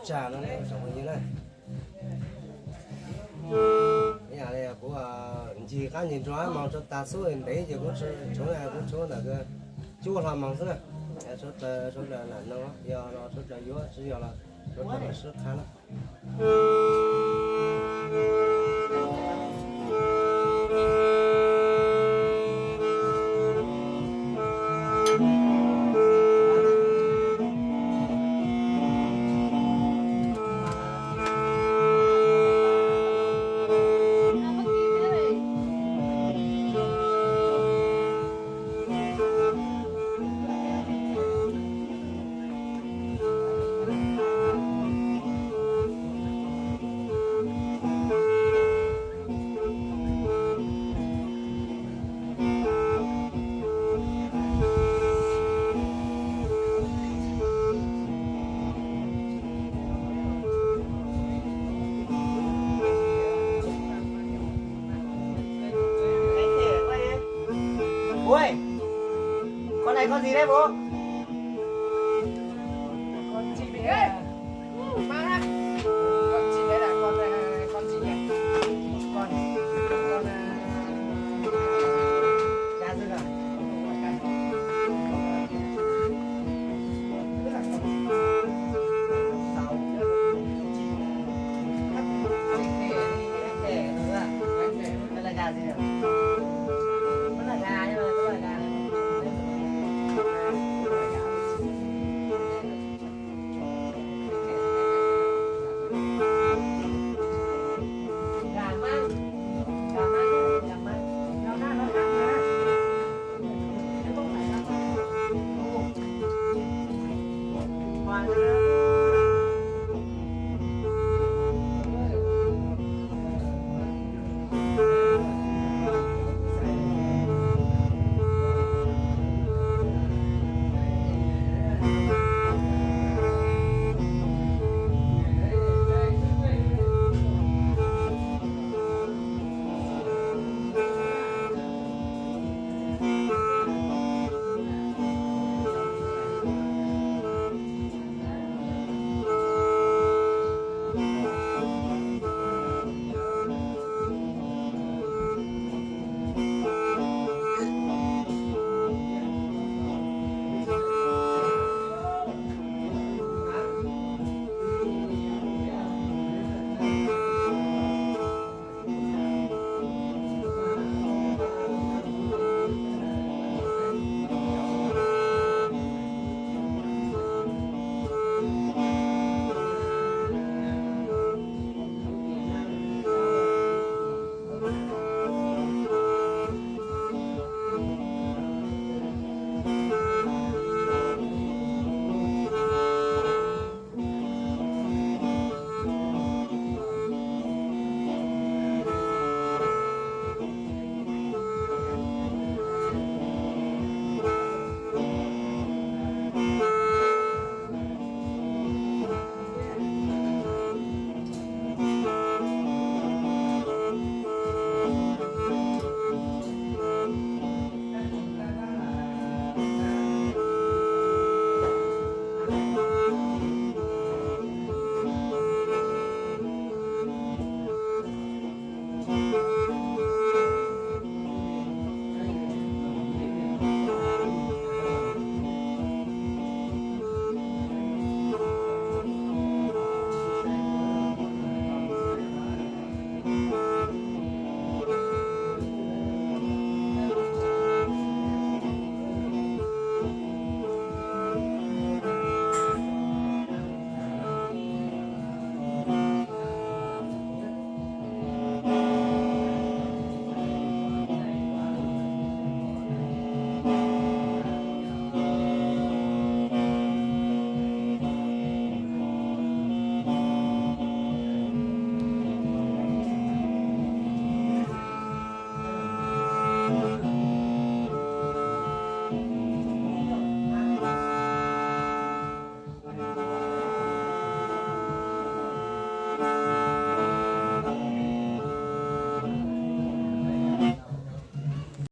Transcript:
Tsam no ne, tsoom phooj ywg na, ib yam li kuv ncig qab ncig nruab moog tshuav tag xub ntev ces kuv tshuav, kuv tshuav ntawm cuaj hlo moos xwb na. Suav dlawg, suav dlawg lam noog, yog los suav dlawg yuav, tsi yog los suav dlawg lam sib qha na. Ua, koj na koj ntxim deb puas?